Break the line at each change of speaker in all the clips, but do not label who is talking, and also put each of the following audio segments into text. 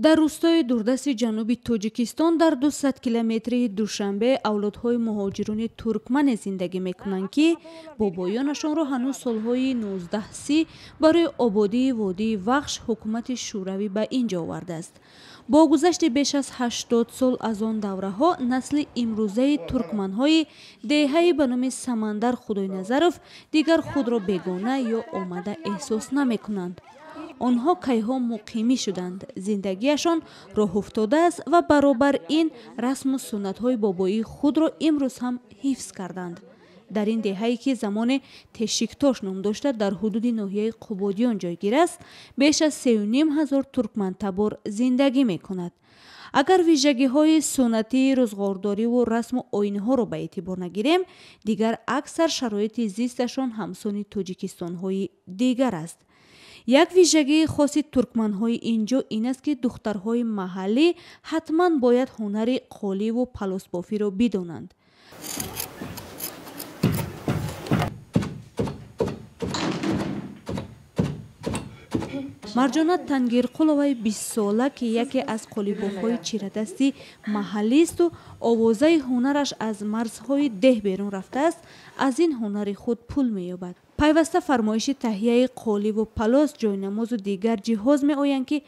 Дар рӯстои дурдасти ҷануби Тоҷикистон дар 200 километрии Душанбе авлодҳои муҳоҷирони туркмане зиндагӣ мекунанд, ки бобоёнашонро ҳанӯз солҳои 1930 барои ободии водии Вахш ҳукумати Шӯравӣ ба ин ҷо овардааст. Бо гузашти беш аз 80 сол аз он давраҳо насли имрӯзаи туркманҳои деҳаи ба номи Самандар Худойназаров дигар худро бегона ё омада эҳсос намекунанд. Онҳо кайҳо муқимӣ шуданд, зиндагиашон роҳуфтодааст ва баробар ин расму суннатҳои бобоии худро имрӯз ҳам ҳифз карданд. Дар ин деҳае, ки замоне Тешиктош ном дошта, дар ҳудуди ноҳияи Қубодиён ҷойгир аст, беш аз 3500 туркмантабор зиндагӣ мекунад. Агар вижагиҳои суннатии рӯзғордориву расму оинҳоро ба эътибор нагирем, дигар аксар шароити зисташон ҳамсони тоҷикистонҳои дигар аст. Як вижагии хоси туркманҳои ин ҷо ин аст, ки духтарҳои маҳаллӣ ҳатман бояд ҳунари қоливу палосбофиро бидонанд. Марҷона Тангирқуловаи 20-сола, ки яке аз қолибофҳои чирадасти маҳаллиисту овозаи ҳунараш аз марзҳои деҳ берун рафтааст, аз ин ҳунари худ пул меёбад. Пайваста фармоиши таҳияи қоливу палос, ҷойнамозу дигар ҷиҳоз меоянд, ки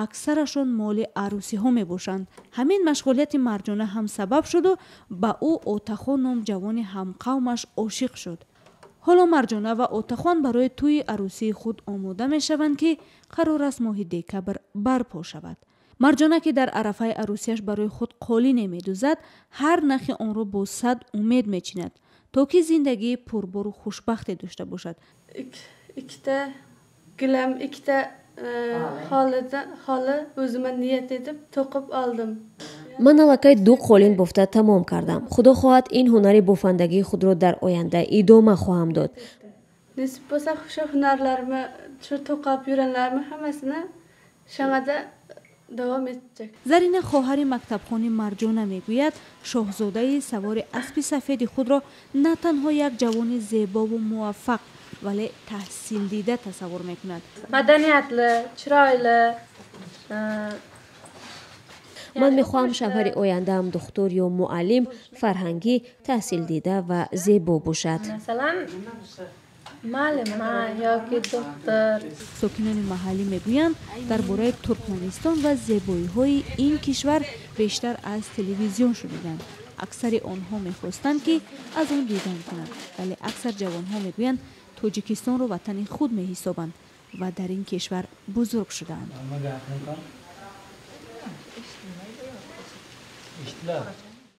аксарашон моли арӯсиҳо мебошанд. Ҳамин машғулияти Марҷона ҳам сабаб шуду ба ӯ Отахон ном ҷавони ҳамқавмаш ошиқ шуд. Ҳоло Марҷона ва Отахон барои тӯйи арӯсии худ омода мешаванд, ки қарор аст моҳи декабр барпо шавад. Марҷона, ки дар арафаи арӯсиаш барои худ қолине медӯзад, ҳар нахи онро бо сад умед мечинад, то ки зиндагии пурбору хушбахте дошта бошад.
Ikkita gilam, ikkita xoli o'zima niyat etib to'qib oldim.
Ман аллакай ду қолин бофта тамом кардам. Худо хоҳад, ин ҳунари бофандагии худро дар оянда идома хоҳам дод.
Nasib bo'lsa, shu hunarlarimni, shu to'qib yurganlarimni hammasini shamada davom etacak.
Зарина, хоҳари мактабхони Марҷона, мегӯяд, шоҳзодаи савори аспи сафеди худро на танҳо як ҷавони зебову муваффақ, вале таҳсилдида тасаввур мекунад.
Маданiyatli, chiroyli.
Ман мехоҳам шавҳари ояндаам духтур ё муаллим, фарҳангӣ, таҳсилдида ва зебо бошад.
Масалан, муаллима yoki doktor.
Сокинони маҳаллӣ мегӯянд, дар бораи Туркманистон ва зебоиҳои ин кишвар бештар аз телевизион шуниданд. Аксари онҳо мехостанд, ки аз он дидан кунанд, вале аксар ҷавонҳо мегӯянд, Тоҷикистонро ватани худ меҳисобанд ва дар ин кишвар бузург шудаанд.
Eshitilar.